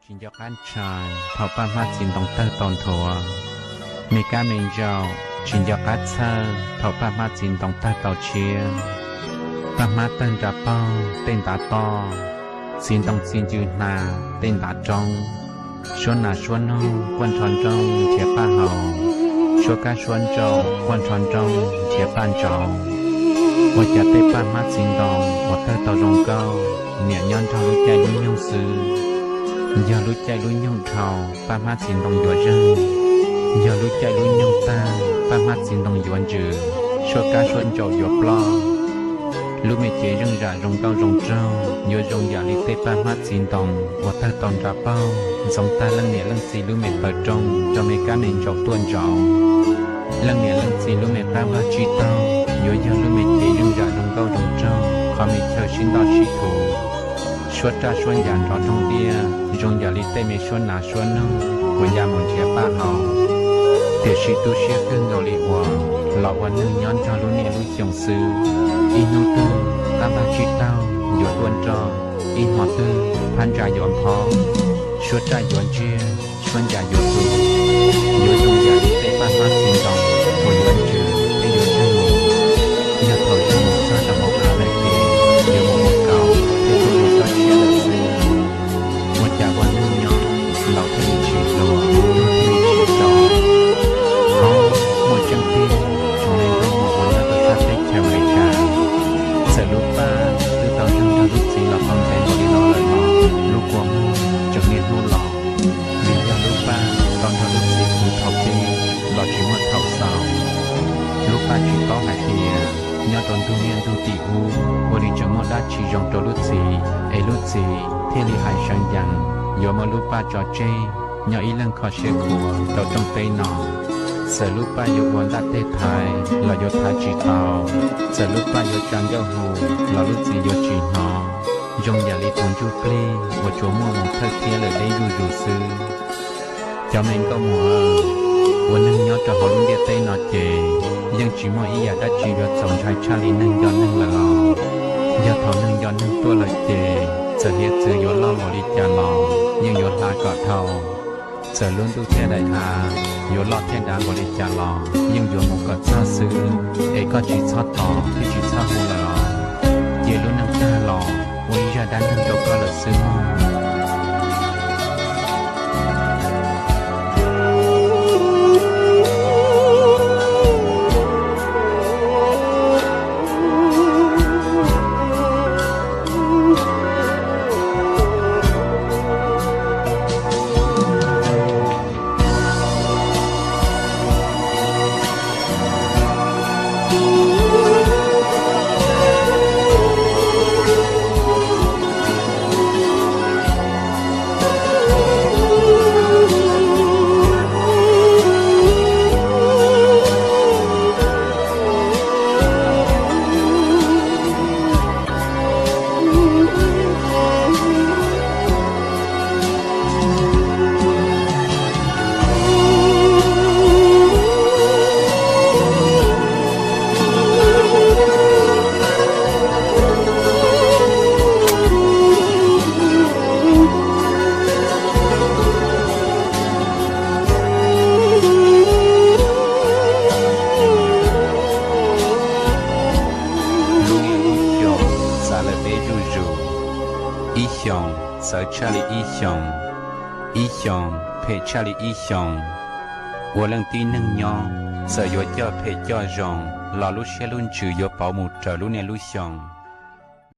Tsis nco qab ntshai thaum Paj Hmab txiv ntoo tawg tau nthuav, me kab me ntsaum tsis nco qab txhawj thaum Paj Hmab txiv ntoo tawg tau tshiab. Paj Hmab tawg nra paug tej ntav toj, txiv ntoo txi ncw hnav tej ntav roob. Suab nas suab noog quaj nrho nrooj nrhiav paj haus, suab kab suab ntsaum quaj nrho nrooj nrhiav paj ntsauv. Ua cas tej Paj Hmab txiv ntoo uas tawg tau zoo nkauj, niam nyob nrog lub caij lub nyoog xwb. Yog lub caij lub nyoog dhau, Paj Hmab txiv ntoo yuav zeeg. Yog lub caij lub nyoog tawg, Paj Hmab txiv ntoo yuav ntsws, suab kab suab ntsaum yuav ploj. Lub me cev zeej zam zoo nkauj zoo nraug yuav zoo yam li tej Paj Hmab txiv ntoo uas tawg tau nra paug, ntxoov tag leej niam leej txiv lub me taw rooj rau me kab me ntsaum tuaj ntsaum. Leej niam leej txiv lub me qab vaj tsib taug yuav yog lub me cev zeej zam zoo nkauj zoo nraug, qhov me chaw sib ntoj sib thuv, suab raj suab ncas nrov roog tiaj, zoo yam li tej me suab nas suab noog uas ya mus nrhiav paj haus. Tiam sis tu siab kawg nkaus li uas los ua neeg nyob nrog lub niaj lub xyoo xwb. Ib hnub twg qab vaj tsib taug yuav tuaj nroj, ib hmo twg phab ntsa yuav nphob, suab raj yuav ntsiag, suab ncas yuav tu, yuav zoo yam li tej Paj Hmab txiv ntoo uas yuav ntsws thiab yuav zeeg mus. Yog thaum zeeg mus txog rau hauv av lawm ces yuav mus ua kaus thiab tuaj ua tsob tshiab lawm xwb. Ua cas ua neeg nyob laus thiaj li tsis hluas, tuag thiaj li tsis rov. Hov, muaj tseeb tiag, tsoom me nkauj muam uas nyob rau sab teb chaws Amelikas, txawm lub paj twb tau zeeg nrog lub txiv los tau ntev npaum li no lawm los lub kua muag tseem niaj hnub los, vim yog lub paj tau nrog lub txiv puv thaum pib los tsis muaj thaum xaus. Lub paj tsis paub hais tias nyob rau ntug niaj ntug tim ub ua li tseem muaj dab tsi zoo rau lub txiv es lub txiv thiaj li hais seev yees yuav muab lub paj tso tseg nyob ib leeg kho siab khuav rau rooj teb no. Txawm lub paj yuav ua ntaj teg thaiv los yuav thaiv tsis tau, txawm lub paj yuav tsa nkauj hu los lub txiv yuav tsis hnov, zoo yam li tus ntsuj plig uas tsuas muaj mus thawj thiab lawm deb zuj zus xwb. Cov me nkauj muam, ua neeg nyob rau hauv lub ntiaj teb no ces yeej tsis muaj ib yam dab tsi yuav txaus ntshai tshaj li neeg nco neeg lawm los. Yog thaum neeg nco neeg tuaj lawm ces txawm hiav txwv yuav loj npaum li cas los yeej yuav hla kom dhau. Txawm lub ntuj thiab daim av yuav loj thiab dav npaum li cas los yeej yuav mus kom txog xwb, es koj tsis txhob tos thiab tsis txhob hu lawm os. Cia lub neej tag los ua ib zaj dab neeg rau koj lawm xwb mog. Lub niaj lub xyoo txav lawm deb zuj zus, ib xyoos txawv tshaj li ib xyoos, ib xyoos phem tshaj li ib xyoos. Ua leej tib neeg nyob, txawm yuav coj phem coj zoo los lub siab lub ntsws yuav pauv mus raws lub niaj lub xyoo.